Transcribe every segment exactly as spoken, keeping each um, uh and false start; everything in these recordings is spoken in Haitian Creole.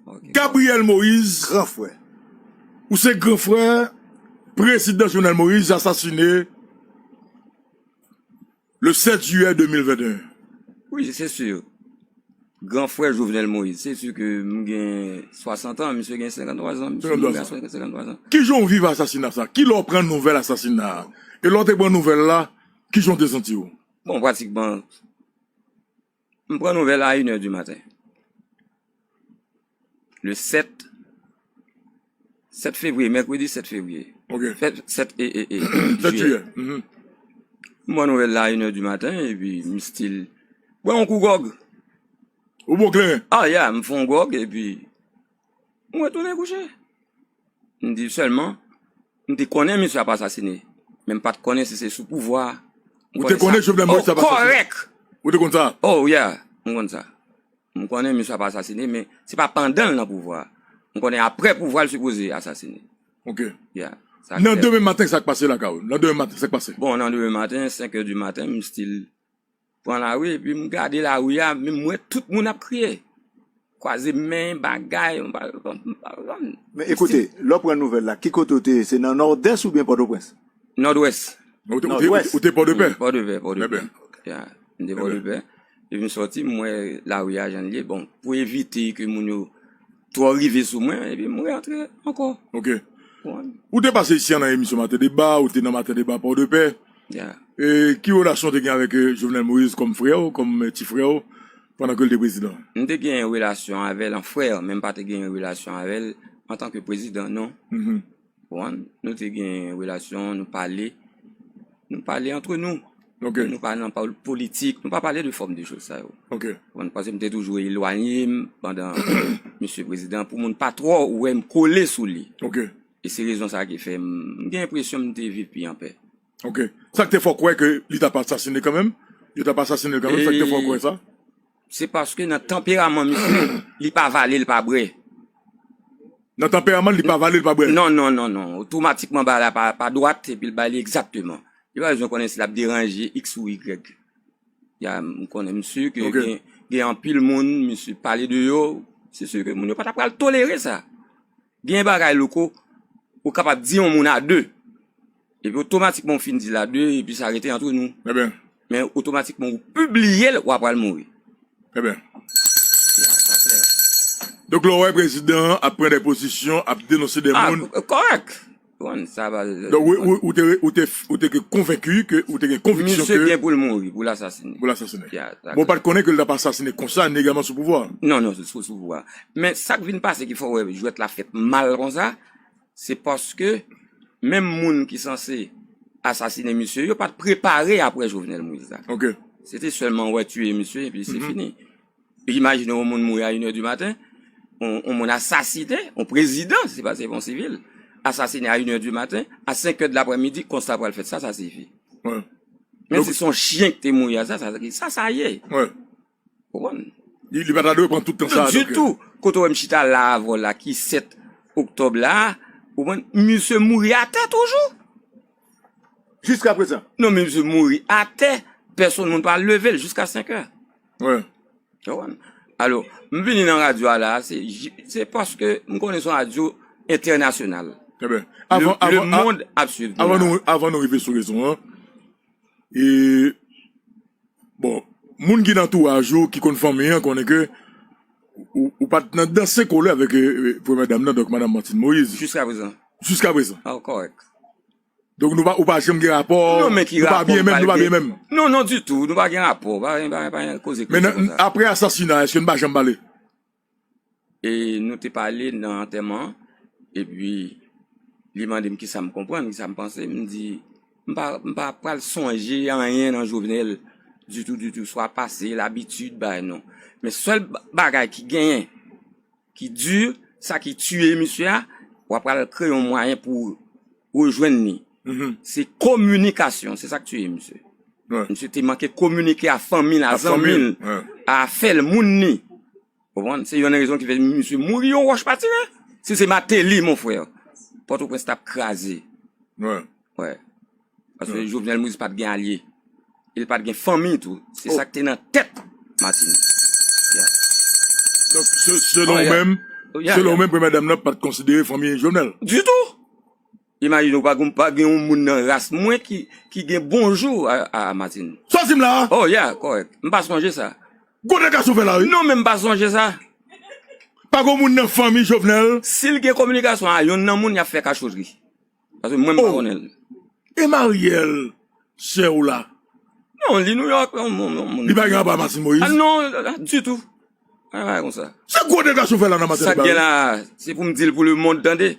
Ok. Gabriel Moïse, gran frè. Ou se gran frè prezidan Jovenel Moïse, asasine le sept juillet deux mille vingt et un. Wi, se si. Gran frè Jovenel Moïse, se si ke m gen swasant an, misye gen senkanntwa zan, misye mouri a senkanntwa zan. Kijan w viv asasina sa? Kilè w pran nouvèl asasina a? E lè w te pran nouvèl la, kijan w te santi w? Bon, pratikman, m pran nouvèl a inè di maten. Le sept, sept fevriye, mèkredi sept fevriye. Ok. Fèt sept e, e, e, sept jiyè. Jiyè. Mhm. M pran nouvèl la inè di maten, epi m still bwè yon kou gwòg. Ou bwè kleren? Ah, yeah, m fè yon gwòg, epi m retounen kouche. M di sèlman, m te konnen misye ap asasine, men m pa t konnen si se sou pouvwa. Ou te konnen Jovenel Moïse ap asasine? Kòrèk. Ou te konn sa? Oh, yeah, m konn sa. M konnen misye ap asasine, men se pa pandan l nan pouvwa. M konnen apre pouvwa l sipoze asasine. Ok. Yeah. Nan demen maten, sa k pase lakay ou? Nan demen maten, sa k pase? Bon, nan demen maten, senk è di maten, m still pran lari, epi m gade lari a, men m wè tout moun ap kriye. Kwaze men, bagay, m pa, m pa, m pa, m pa konprann. Men ekoute, lè w pran nouvèl la, ki kote w te ye? Se nan Nòdès oubyen Pòtoprens? Nòdwès. Ou te, ou te, ou te Pòdepè? Pòdepè, Pòdepè. Ya, m te Pòdepè. Epi m sòti, m wè lari a jan l ye. Bon, pou evite ke moun yo twò rive sou mwen, epi m rantre ankò. Ok. Ou te pase isi a nan emisyon Maten Deba, ou te nan Maten Deba Pòdepè. Ya. E ki relasyon w te gen avèk, eh, Jovenel Moïse kòm frè w, kòm, eh, ti frè w, pandan ke l te prezidan? M te gen relasyon avè l an frè, men m pa te gen relasyon avè l antanke prezidan, non. Mhm. Konprann? Nou te gen relasyon, nou pale. Nou pale antre nou. Ok. Nou pa nan pal-, politik, nou pa pale de fòm de choz sa yo. Ok. Konprann? Paske m te toujou elwanye m pandan misye prezidan, pou moun pa twò wè m kole sou li. Ok. E se rezon sa ki fè m, m gen enpresyon m te viv pi anpè. Ok. Sa k te fè w kwè ke li t ap asasine kanmenm? Yo t ap asasine l kanmenm, sa k te fè w kwè sa? Se paske nan tanperaman misye, li pa vale, li pa bwè. Nan tanperaman, li pa vale, li pa bwè? Non, non, non, non. Otomatikman, bagay la pa, pa dwat, epi l ba li egzakteman. Li pa bezwen konnen si l ap deranje X ou Y. Ya, m konnen, m si ke gen, gen anpil moun, misye pale de yo, se si ke moun yo pa ta pral tolere sa. Gen bagay, Louko, ou kapab di yon moun a de. Epi otomatikman ou fin di l a de, epi sa rete antre nou. Ebyen. Men otomatikman ou pibliye l, w ap pral mouri. Ebyen. Ya, sa klè. Donk, lè w wè prezidan an ap pran de pozisyon, ap denonse de moun. Ah, kòrèk. Bon, sa va. Donk, ou, ou, ou te, ou te, ou te konvenki ke, ou te gen konviksyon ke misye gen pou l mouri, pou l asasine. Pou l asasine. Ya, sa klè. Bon, w pa t konnen ke l t ap asasine konsa, legalman sou pouvwa. Non, non, sou, sou pouvwa. Men sa k vin pase ki fè w wè jwèt la fèt mal konsa, se paske menm moun ki sanse asasine misye yo pa t prepare apre Jovenel Moïse la. Ok. Se te sèlman wè tiye misye epi se fini. Imajine yon moun mouri a inè di maten, yon, yon moun asasine, yon prezidan, se pa, se pa yon sivil, asasine a inè di maten, a senk è de laprèmidi, konsta pral fèt, sa, sa sifi. Wi. Men si se yon chyen ki te mouri a sa, sa, sa, sa ye. Wi. Konprann? Li, li pa ta dwe pran tout tan sa a, donk. Ditou. Kote w wè m chita la avè w la, ki sèt oktòb la, ou konprann, misye mouri atè toujou. Jiska prezan. Non, men misye mouri atè, pèsonn moun pa leve l jiska senk è. Wi. Ou konprann? Alò, m vini nan radyo a la, se ji-, se paske m konnen se yon radyo entènasyonal. Trè byen. Le, le monde ap swiv nou la. Avan nou, avan nou rive sou rezon an, e Bon, moun ki nan antouraj ou, ki konn fanmi an, konnen ke ou, ou pa t nan danse kole avèk, eh, eh, premyè dam nan, donk madanm Martine Moïse. Jiska prezan. Jiska prezan. Ah, kòrèk. Donk nou pa, ou pa janm gen rapò, nou pa byen menm, nou pa byen menm. Non, non, ditou, nou pa gen rapò, pa, pa, pa, pa gen koze, koze konsa. Men nan, apre asasina, èske nou pa janm pale? E nou te pale nan antèman an, epi li mande m kisa m konprann, kisa m panse, m di, m pa, m pa pral sonje anyen nan Jovenel ditou, ditou, swa pase, labitid, bagay non. Men sèl ba-, bagay ki genyen, ki di, sa ki tiye misye a, w ap pral kreye yon mwayen pou rejwenn li. Se kominikasyon, se sa k tiye misye. Misye te manke kominike a fanmi l, a zanmi l, a afè l, moun li. Konprann? Se yonn nan rezon ki fè misye mouri, yon wòch pa tire. Si se Martelly, mon frè, Pòtoprens t ap kraze. Wi. Paske Jovenel Moïse pa t gen alye. E l pa t gen fanmi tou. Se sa k te nan tèt Martine. Donk, se-, selon ou menm, Selon ou menm, premyè dam nan pa t konsidere fanmi Jovenel. Ditou. Imajine w, pa gen, pa gen yon moun nan ras mwen ki, ki gen bonjou a, a Martine. Sa w di m la a? Oh, yeah, kòrèk. M pa sonje sa. Gwo dega sa w fè la, wi. Non, men m pa sonje sa. Pa gen moun nan fanmi Jovenel. Si l gen kominikasyon a yonn nan moun, y ap fè kachotri. Paske mwen, m pa konnen l. E Mariel, sè w la? Non, li Nouyòk, yon moun, yon moun. Li pa gen apa Martine Moïse? Ah, non, ditou. Pa gen bagay konsa. Se gwo dega sa w fè la nan maten. Sa k gen la, se pou m di l pou lemonn tande.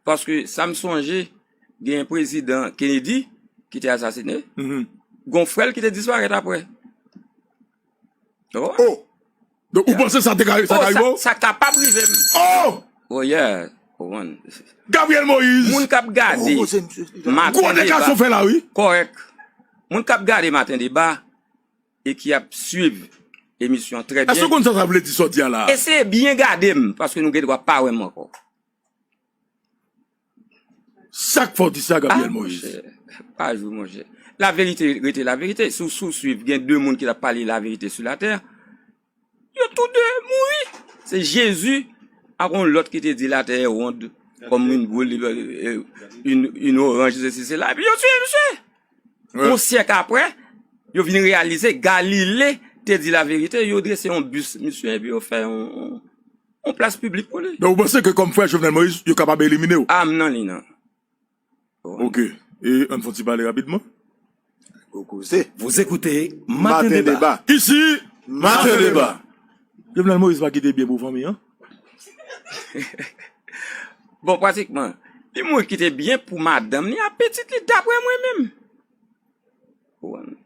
Paske sa m sonje, gen prezidan Kennedy ki te asasine. Gon frè l ki te disparèt apre. Oh. Donk, ou panse sa te ka, sa ka rive w? Sa kapab rive m. Oh! Oh, yeah. Ou konprann? Gabriel Moïse. Moun k ap gade maten deba. Gwo dega sa w fè la, wi. Kòrèk. Moun k ap gade maten deba e ki ap swiv emisyon an trè byen. Èske w konn sa sa vle di sa w di a la a? Eseye byen gade m, paske nou gen dwa pa wè m ankò. Sa k fè w di sa, Gabriel Moïse? Ah, monchè, pa jwe, monchè. Laverite rete laverite. Si w, si w swiv, gen de moun ki t ap pale laverite sou latè. Yo tou de mouri. Se Jezi ak yon lòt ki te di, la terre est ronde comme une boule, euh, une, une orange, sesi, sela. Epi yo tiye misye. Yon syèk apre, yo vin reyalize Galile te di laverite, yo drese yon bis misye, epi yo fè yon, yon, yon plas piblik pou li. Donk, ou panse ke kòm frè Jovenel Moïse, yo kapab elimine w? Ah, m nan liy nan. Ok. E ann fè yon ti pale rapidman. Gwo koze. Vous écoutez Matin Débat. Ici, Matin Débat. Jovenel Moïse pa kite byen pou fanmi an? Bon, pratikman, li mouri kite byen pou madanm li ak pitit li, daprè mwen menm.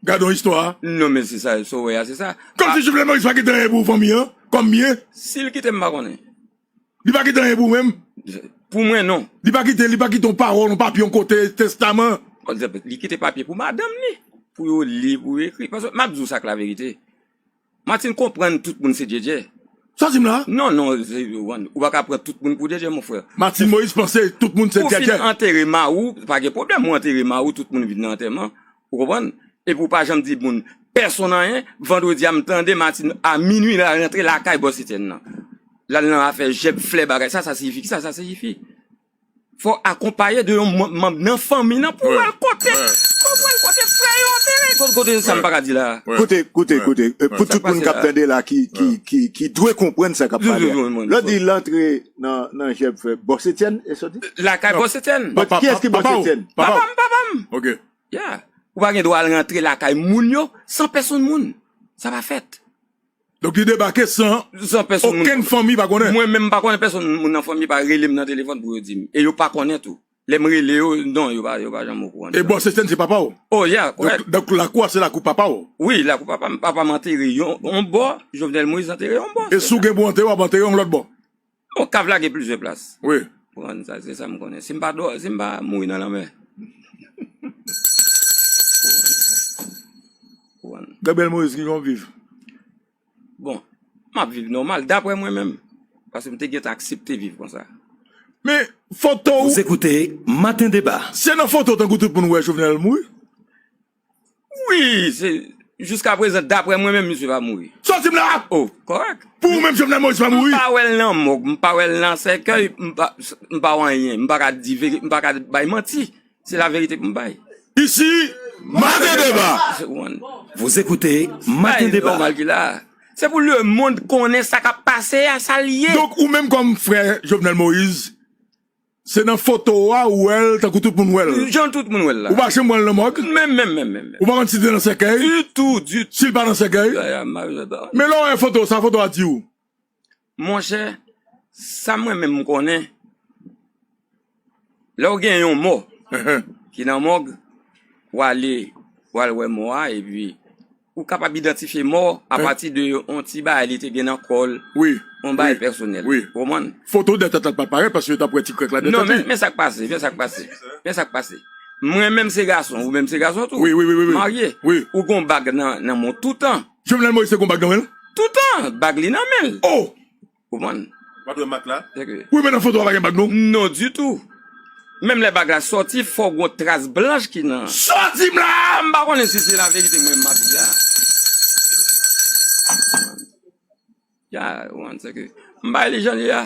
Gade yon istwa. Non, men se sa, sa w wè a, se sa. Kòmsi Jovenel Moïse pa kite anyen pou fanmi an, kòm byen. Si l kite, m pa konnen. Li pa kite anyen pou ou menm? Pou mwen, non. Li pa kite, li pa kite yon pawòl, yon papye, yon kote, testaman? Li kite papye pou madanm li, pou yo li, pou yo ekri. Paske m ap di w sa k laverite. Martine konprann tout moun se djèdjè. Sa w di m la? Non, non, se, ou pa ka pran tout moun pou djèdjè, mon frè. Martine Moïse panse tout moun se djèdjè. Ou fin antere mari w, pa gen pwoblèm, ou antere mari w, tout moun vin nan antèman. Ou konprann? Epi w pa janm di moun, pèsonn anyen. Vandredi a, m tande Martine a minui, l al rantre lakay Bòs Etyèn nan. L al nan afè jèb, flè, bagay. Sa, sa siyifi? Kisa sa siyifi? Fò akonpaye de yon manm nan fanmi nan pou w al kote, pou w al kote frè yo antere. Kote, kote sa m pa ka di la. Koute, koute, koute. Pou tout moun k ap tande la ki, ki, ki, ki dwe konprann sa k ap pale a. Lè w di l antre nan, nan jèb frè Bòs Etyèn, e sa w di? Lakay Bòs Etyèn. Kiyès ki Bòs Etyèn? Papa m, papa m. Ok. Ya. Ou pa gen dwa al rantre lakay moun yo san pèsonn moun. Sa pa fèt. Donk, li debake san okenn fanmi pa konnen. Mwen menm, m pa konnen pèsonn moun nan fanmi pa rele m nan telefòn pou yo di m. E yo pa konnen tou. Lè m rele yo, non, yo pa, yo pa janm okouran de sa. E Bòs Etyèn se papa w? Oh, yeah, kòrèk. Donk, donk, lakou a se lakou papa w? Wi, lakou papa m. Papa m antere yon, yon bò, Jovenel Moïse antere yon bò. E si w gen pou antere, w ap antere yon lòt bò? Bon, kav la gen plizyè plas. Wi. Ou konprann sa, se sa m konnen. Si m pa dò, si m pa mouri nan lanmè. Ou konprann? Gabriel Moïse, kijan w viv? Bon, m ap viv nòmal, daprè mwen menm. Paske m te gentan aksepte viv konsa. Men, foto w. Vous écoutez Matin Débat. Se nan foto tankou tout moun wè Jovenel mouri? Wi, se, jiska prezan, daprè mwen menm, misye pa mouri. Sòti m la! Oh, kòrèk. Pou ou menm, Jovenel Moïse pa mouri? M pa wè l nan mòg, m pa wè l nan sèkèy, m pa, m pa wè anyen, m pa ka di veri-, m pa ka bay manti. Se laverite pou m bay. Ici, Matin Débat. Vous écoutez Matin Débat. Se pou lemonn konnen sa k ap pase a, sa l ye. Donk, ou menm kòm frè Jovenel Moïse, se nan foto a ou wè l, tankou tout moun wè l. Jan tout moun wè l la. Ou pa janm wè l nan mòg? Menm, menm, menm, menm, menm. Ou pa konn si l te nan sèkèy? Ditou, ditou. Si l pa nan sèkèy? Ya, ya, m pa bezwen pa. Men lè w wè foto, sa foto a di w? Monchè, sa mwen menm m konnen, lè w gen yon mò ki nan mòg, w ale, w al wè mò a, epi ou kapab idantifye mò a apati de yon ti bagay li te gen nan kò l, yon bagay pèsonèl. Ou konprann? Foto dèyè tèt la pa parèt paske yo t ap wè ti krèk la dèyè tèt li. Non, men, men sa k pase, men sa k pase. Men sa k pase. Mwen menm se gason, ou menm se gason tou. Wi, wi, wi, wi, wi. Marye. Wi. Ou gon bag nan, nan men w toutan. Jovenel Moïse te gon bag nan men l? Toutan, bag li nan men l. Oh! Ou konprann? Pa t wè mak la? Wi, men nan foto a pa gen bag non. Non, ditou. Menm lè bag la sòti, fò gon tras blanch ki nan. Sòti m la! M pa konnen si se laverite mwen m ap di la. Ya, ou konprann, se ke m bay li jan li a.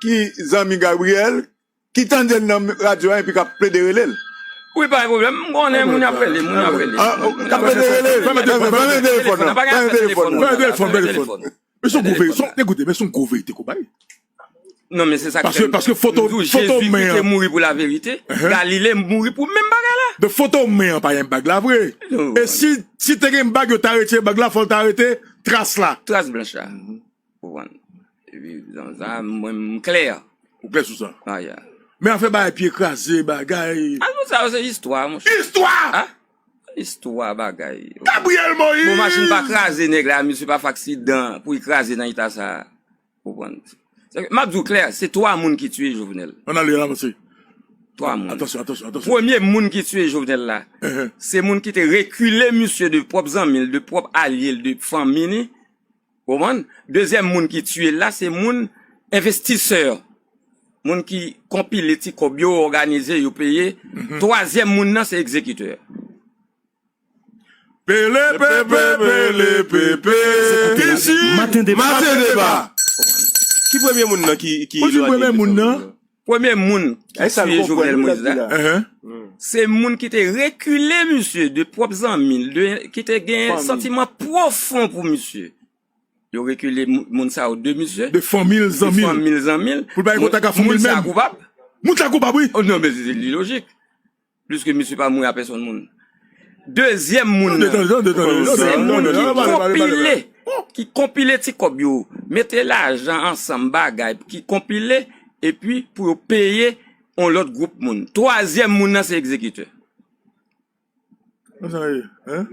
ki zanmi Gabriel, ki tande l nan radyo a epi k ap plede rele l. Wi, pa gen pwoblèm. M konnen moun y ap rele, moun y ap rele. Ah, oh, k ap plede rele l. Fèmen telefòn, fèmen telefòn nan. Fèmen telefòn nan. Fèmen telefòn, fèmen telefòn. Men se yon gwo verite, son, ekoute, men se yon gwo verite, konpay. Non, men se sa k fè m, paske foto, m di w, foto Jezi men an te mouri pou laverite, Galile mouri pou menm bagay la. Donk, foto men an pa gen bag la vre. E si, si te gen bag, yo ta retire bag la, fò l ta rete tras la. Tras blanch la. Ou konprann? Epi, jan sa, mwen, m klè. Ou klè sou sa? Ah, yeah. Men afè bagay pye kraze, bagay. Ah, non, sa yo se istwa, monchè. Istwa! Ah, istwa bagay. Gabriel Moïse! Bon, machin pa kraze nèg la, misye pa fè aksidan pou l kraze nan eta sa. Ou konprann? Se ke, m ap di w klè, se twa moun ki tiye Jovenel. Ann ale, ann avanse. Twa moun. Atansyon, atansyon, atansyon. Premye moun ki tiye Jovenel la, se moun ki te rekile misye de pwòp zanmi l, de pwòp alye l, de fanmi li. Ou konprann? Dezyèm moun ki tiye l la, se moun envestisè. Moun ki konpile ti kòb yo, òganize, yo peye. Twazyèm moun nan, se egzekitè. Pele pepe, pele pepe. Isi, Maten Deba. Maten Deba. Ki premye moun nan ki, ki Ou di elwanye premye de moun fanmi nan? Nan? Premye moun ki tiye Jovenel Moïse la, se moun ki te rekile misye de pwòp zanmi l, de, ki te gen santiman pwofon pou misye. Yo rekile mou-, moun sa yo de misye. De fanmi l, zanmi l. De fanmi l, zanmi l. Pou l pa gen kontak ak fanmi l menm. Moun sa koupab? Moun sa koupab, wi. Oh, non, men se, se li lojik. Pliske misye pa mouri a pèsonn moun. Dezyèm moun nan, se moun ki konpile, ki konpile ti kòb yo, mete lajan ansanm, bagay, ki konpile, epi pou yo peye yon lòt gwoup moun. Twazyèm moun nan, se egzekitè. Sa ye, hein?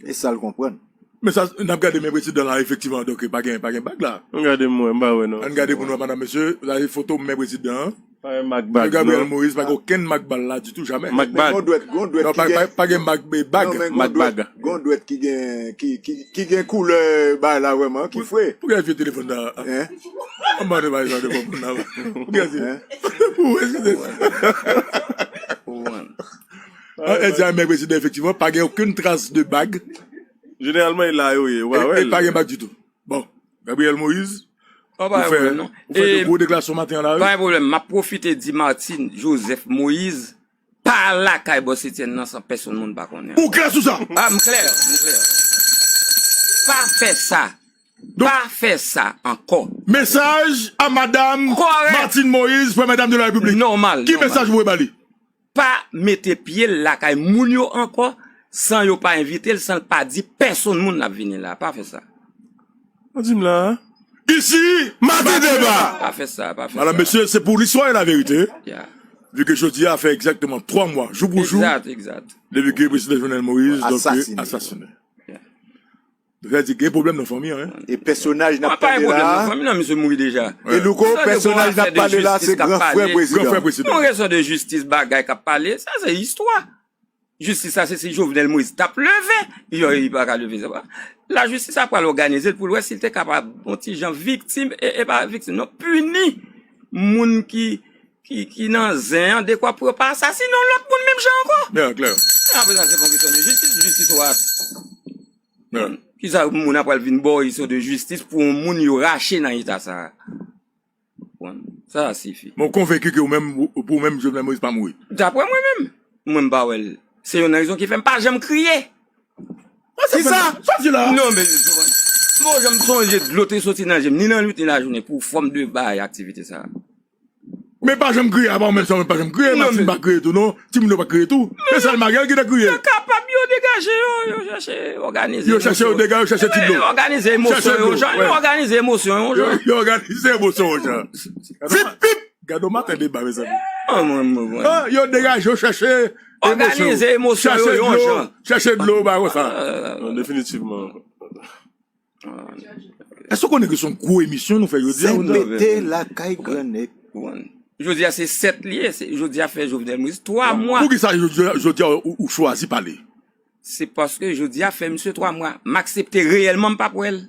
E sa l konprann. Men sa, n ap gade men prezidan la, efektivman, donk, pa gen, pa gen bag la. Ann gade m wè, m pa wè non. Ann gade pou nou, madanm, mesye, la se foto men prezidan an. Pa gen mak bag, Gabriel Moïse, pa gen okenn mak bal la ditou, jamè. Mak bag. Gon dwèt, gon dwèt ki gen, pa, pa gen mak, eh, bag. Non, men gon dwèt, gon dwèt ki gen, ki, ki, ki gen koulè bagay la vrèman, ki fre. Pou gen vye telefòn la? Hein? An ba de bagay sa de konprann la. Pou gen vye. Hein? Pou eskize. An, e di a men prezidan, efektivman, pa gen okenn tras de bag. Jeneralman, e la yo ye, ou pa wè l. E pa gen bag ditou. Bon, Gabriel Moïse, ou fè, ou fè de gwo deklarasyon maten an la, wi. Pa gen pwoblèm, m ap pwofite di Martine Joseph Moïse, pa lakay Bòs Etienne nan san pèsonn moun pa konnen. Ou klè sou sa? Ah, m klè, m klè. Pa fè sa. Pa fè sa ankò. Mesaj a madam Martine Moïse, première dame de la République. Nòmal, nòmal. Ki mesaj ou voye ba li? Pa mete pye l lakay moun yo ankò san yo pa envite l, san l pa di pèsonn moun l ap vini la. Pa fè sa. Ou di m la, hein? Ici, Maten Deba. Pa fè sa, pa fè sa. Madame, mesye, se pou listwa e lavérité. Yeah. Vu que jodi a fè egzakteman twa mwa, jou pou jou, egzat, egzat, depi ke prezidan Jovenel Moïse, donk, asasine. Yeah. Sa vle di gen pwoblèm nan fanmi an, hein? E pèsonaj n ap pale la, pa gen pwoblèm nan fanmi, non, misye mouri deja. E Louko, pèsonaj n ap pale la, se gran frè prezidan. Gran frè prezidan. Yon rezon de jistis, bagay k ap pale, sa se istwa. Jistis la, se si Jovenel Moïse t ap leve, yo, li pa ka leve, sa pa. Lajistis ap pral òganize l pou l wè si l te kapab, yon ti jan viktim, e, e pa viktim, non, pini moun ki, ki, ki nan zen an, dekwa pou yo pa asasine yon lòt moun menm jan ankò. Byen klè. Aprezan, se pa yon kesyon de jistis, jistis w ap Kisa moun ap pral vin ba w leson de jistis pou yon moun yo rache nan eta sa a? Bon, sa a sifi. Mwen konvenki ke ou menm, ou, pou ou menm, Jovenel Moïse pa mouri. Daprè mwen menm, mwen m pa wè l. Se youn nan rezon ki fè m pa janm kriye. Kisa? Sa w di la? Non, men, bon, janm sonje dlo te soti nan je m, ni nan nuit, ni lajounen, pou fòm de bay aktivite sa a. Men pa janm kriye, apa ou menm sa, ou menm pa janm kriye, Martine pa kriye tou, non. Timoun yo pa kriye tou. Se sèl Mariel ki te kriye. Yo kapab, yo degaje yo, yo chèche òganize emosyon. Yo chèche yo degaje, yo chèche ti dlo. Yo òganize emosyon yo, jan, yo òganize emosyon yo, jan. Yo òganize emosyon yo, jan. Vip, vip! Gade yon maten deba, mezanmi. Ah, yo degaje, yo chèche emosyon. Òganize emosyon yo, yon jan. Chèche dlo, ba, konsa. Non, definitivman. Èske w konnen ke se yon gwo emisyon nou fè jodi a? Sèt pete lakay Gran Nèg. Jodi a se sèt li ye, se, jodi a fè Jovenel Moïse twa mwa. Poukisa jodi, jodi a ou, ou chwazi pale? Se paske jodi a fè misye twa mwa. M aksepte reyèlman m p ap wè l.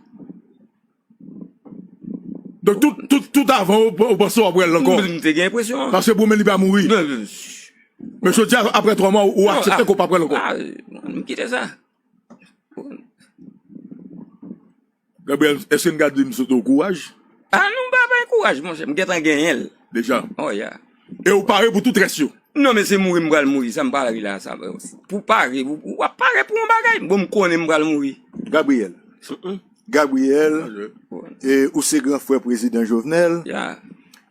Donk tout, tout, tout avan ou, ou panse w ap wè l ankò? M te gen enpresyon an. Paske pou mwen li pa mouri. Men jodi a, apre twa mwa, ou aksepte ke w p ap wè l ankò? Ah, m kite sa. Gabriel, èske n ka di m sot ou kouraj? Ah non, m pa bay kouraj, monchè. M gentan genyen l. Deja? Oh, yeah. E ou pare pou tout rès yo? Non, men se mouri m pral mouri. Sa m pral rele a sa? Pou pare, pou, pou w ap pare pou yon bagay. Bon, m konnen m pral mouri. Gabriel. Gabriel, e, ou se gran frè prezidan Jovenel. Yeah.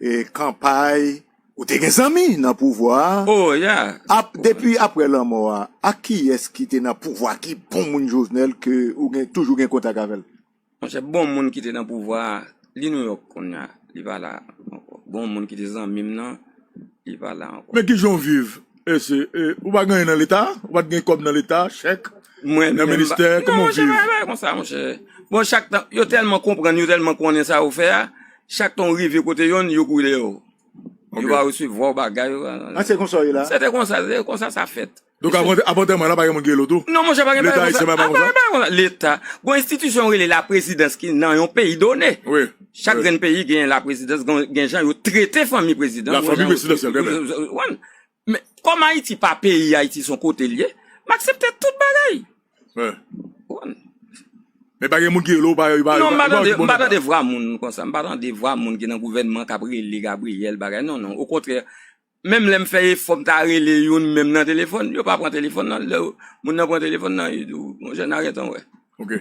E kanpay, ou te gen zanmi nan pouvwa a. Oh, yeah. Ap, depi apre lanmò a, ak kiyès ki te nan pouvwa, ki bon moun Jovenel ke ou gen, toujou gen kontak avè l? Monchè, bon moun ki te nan pouvwa a, li Nouyòk kounye a, li pa la ankò. Bon moun ki te zanmi m nan, li pa la ankò. Men kijan w viv? E se, e, ou pa gen anyen nan Leta? Ou pa t gen kòb nan Leta, chèk, nan ministè? Kòman w viv? Non, monchè, pa, pa konsa, monchè. Bon, chak tan, yo tèlman konprann, yo tèlman konnen sa yo fè a, chak tan w rive kote yonn, yo kouri dèyè w. Yo pa resevwa w bagay yo. Ah, se konsa w ye la? Se te konsa, se konsa sa fèt. Donk, avan, avan antèman la, pa gen moun ki rele w tou? Non, monchè, pa gen bagay konsa. Leta ayisyen pa konsa? Leta. Gon enstitisyon yo rele laprezidans ki nan yon peyi done. Wi. Chak grenn peyi gen laprezidans, gen, gen jan yo trete fanmi prezidan. Lafanmi prezidansyèl, trè byen. Men, kòm Ayiti pa peyi, Ayiti se yon kote l ye, m aksepte tout bagay. Wi. Men pa gen moun ki rele w, pa, pa, non, m pa tande, m pa tande vwa moun konsa. M pa tande vwa moun ki nan gouvènman k ap rele Gabriel, bagay. Non, non. Okontrè, menm lè m fè efò m ta rele youn menm nan telefòn, yo pa pran telefòn nan. Lè moun nan pran telefòn nan, li di w, monchè, n a gentan wè. Ok.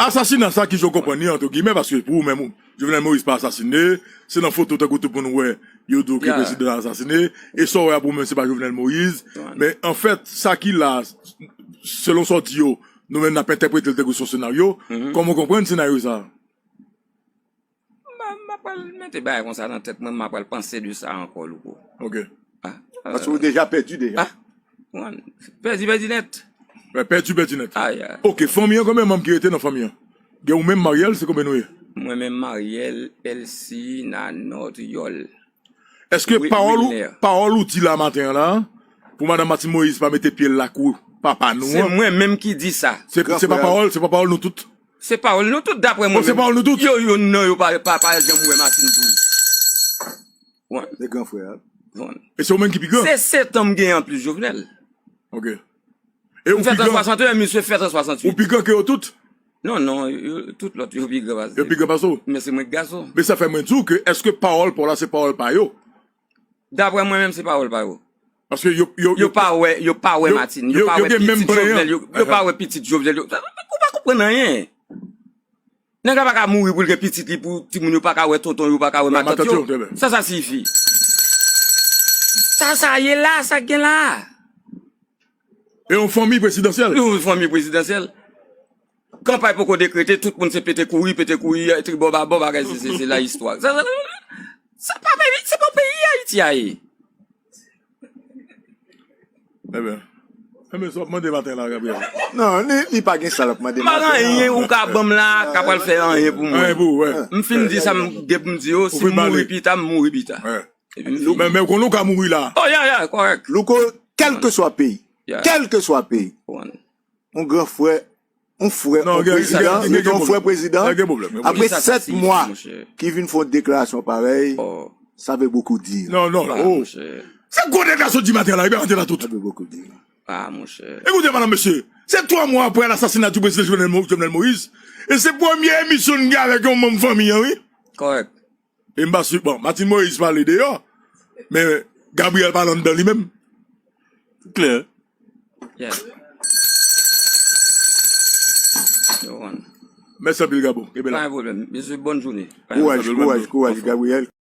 Asasina sa, kijan w konprann li, antre gimè, paske pou ou menm, Jovenel Moïse pa asasine, se nan foto tankou tout moun wè, yo di w ke prezidan an asasine, e sa w wè a pou ou menm, se pa Jovenel Moïse. Men, anfèt, sa ki la, selon sa w di yo, nou menm n ap entèprete l tankou se yon senaryo. Kòman w konprann senaryo sa a? M pa, m pa pral mete bagay konsa nan tèt mwen, m pa pral panse de sa ankò, Louko. Ok. Ah, paske ou deja pèdi deja. Ah, pèdi, pèdi nèt. Pèdi, pèdi nèt. Ay, ay. Ok, fanmi an, konbyen manm ki rete nan fanmi an? Gen ou menm, Mariel, se konbyen nou ye? Mwen menm, Mariel, Elsie, Nanò, Yòl. Èske pawòl ou, pawòl ou di la maten an la, pou madanm Martine Moïse pa mete pye l lakou papa nou an? Se mwen menm ki di sa. Se, se pa pawòl, se pa pawòl nou tout? Se pawòl nou tout, daprè mwen menm. Se pawòl nou tout? Yo, yo, non, yo pa, pa, pa janm wè Martine tou. Wi. Se gran frè a. Bon. E se ou menm ki pi gran? Se sèt an m genyen anplis Jovenel. Ok. E ou pi gran? M fèt an swasanteyen, misye fèt an swasanntuit. Ou pi gran ke yo tout? Non, non, yo, tout lòt yo pi gran pase. Yo pi gran pase w? Men se mwen k gason. Men sa fè mwen di w ke èske pawòl pa w la se pawòl pa yo? Daprè mwen menm, se pawòl pa yo. Paske yo, yo, yo pa wè, yo pa wè Martine, yo pa wè pitit Jovenel, yo, yo pa wè pitit Jovenel, yo, ou pa konprann anyen. Nèg la pa ka mouri pou l gen pitit li, pou timoun yo pa ka wè tonton yo, pa ka wè matant yo. Sa sa siyifi? Sa sa ye la, sa k gen la? E yon fanmi prezidansyèl? Yon fanmi prezidansyèl. Kanpay poko dekrete, tout moun se pete kouri, pete kouri, tribò babò, bagay se, se, se la istwa. Sa, sa, sa pa peyi, se pa peyi Ayiti a ye. Ebyen, ebyen, sa w ap mande maten la, Gabriel? Non, li, li pa gen sa l ap mande maten la. M pa gen anyen ou ka ban m la, ka pral fè anyen pou mwen. Anyen pou ou, wè. M fin di sa m gen pou m di yo, si m mouri pita, m mouri pita. Epi m fini. Men, men ou konnen ou ka mouri la. Oh, ya, ya, kòrèk. Louko, kèlkeswa peyi, kèlkeswa peyi, yon gran frè, yon frè, yon prezidan, yon frè prezidan, apre sèt mwa, ki vin fè yon deklarasyon parèy, sa vle bokou di. Non, non, oh. Se gwo nèg la sot di maten la, li pa antre la tout. Sa vle bokou di. Ah, monchè. Ekoute, madanm, mesye, se twa mwa apre lasasina di prezidan Jovenel Mo-, Jovenel Moïse, e se premye emisyon n gen avèk yon manm fanmi an, wi. Kòrèk. E m pa si, bon, Martine Moïse pale deyò, men Gabriel pale anndan li menm. Klè. Yeah. Yo konn. Mèsi anpil, Gabo. Kenbe la. Pa gen pwoblèm. Mesye, bòn jounen. Kouraj, kouraj, kouraj, Gabriel.